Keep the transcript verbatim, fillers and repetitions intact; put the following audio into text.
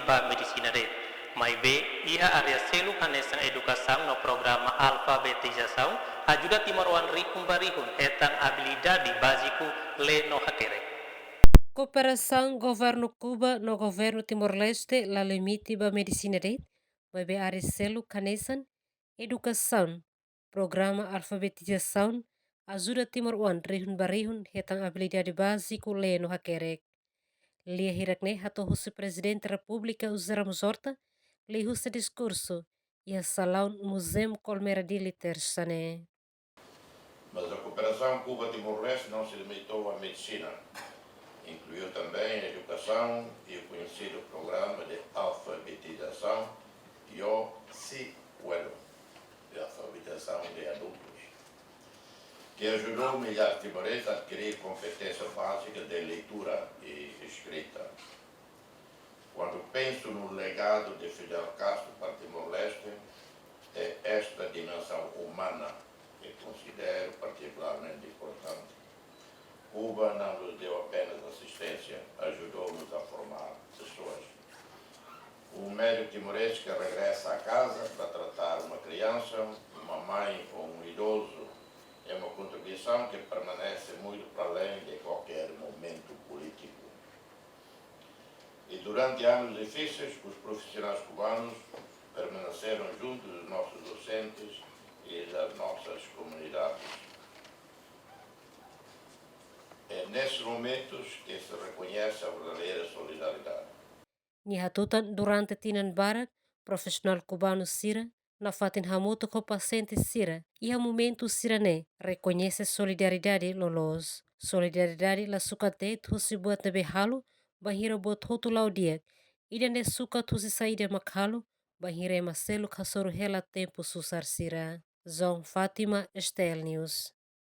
ba medisina de'it. Maibé, iha área seluk hanesan edukasaun no programa alfabetizasaun, ajuda timoroan rihun ba rihun hetan abilidade báziku lee no hakerek. Kooperasaun governu Kuba no governu Timor-Leste la limite ba medisina de'it, maibé área seluk hanesan edukasaun, programa alfabetizasaun ajuda timoroan rihun ba rihun hetan abilidade báziku lee no hakerek. Lia hirak-ne'e hato'o husi Prezidente Repúblika José Ramos Horta, liuhusi diskursu iha salaun Muzeu Colmera Dili, Tersa ne'e. Mas a cooperação Cuba-Timor-Leste não se limitou à medicina. Incluiu também a educação e o conhecido programa de alfabetização Yo Si Puedo, de alfabetização de adultos, que ajudou milhares de timorenses a adquirir competência básica de leitura e escrita. Quando penso no legado de Fidel Castro para Timor-Leste, é esta dimensão humana que considero particularmente importante. Cuba não nos deu apenas assistência, ajudou-nos a formar pessoas. Um médico timorense que regressa a casa para tratar uma criança, uma mãe ou um idoso, é uma contribuição que permanece muito para além de qualquer momento político. E durante anos difíceis, os profissionais cubanos permaneceram junto dos nossos docentes e das nossas comunidades. É nesses momentos que se reconhece a verdadeira solidariedade. Nia hatutan durante tinan barak, profisionál kubanu sira nafatin hamutuk ho pasiente sira iha momentu sira-ne'e rekoñese solidariedade loloos. Solidariedade la sukat de'it husi buat ne'ebé halo, bainhira buat hotu la'o di'ak, ida-ne'e sukat husi saida mak halo, bainhira ema seluk hasoru hela tempu susar sira. João Fátima, S T L News.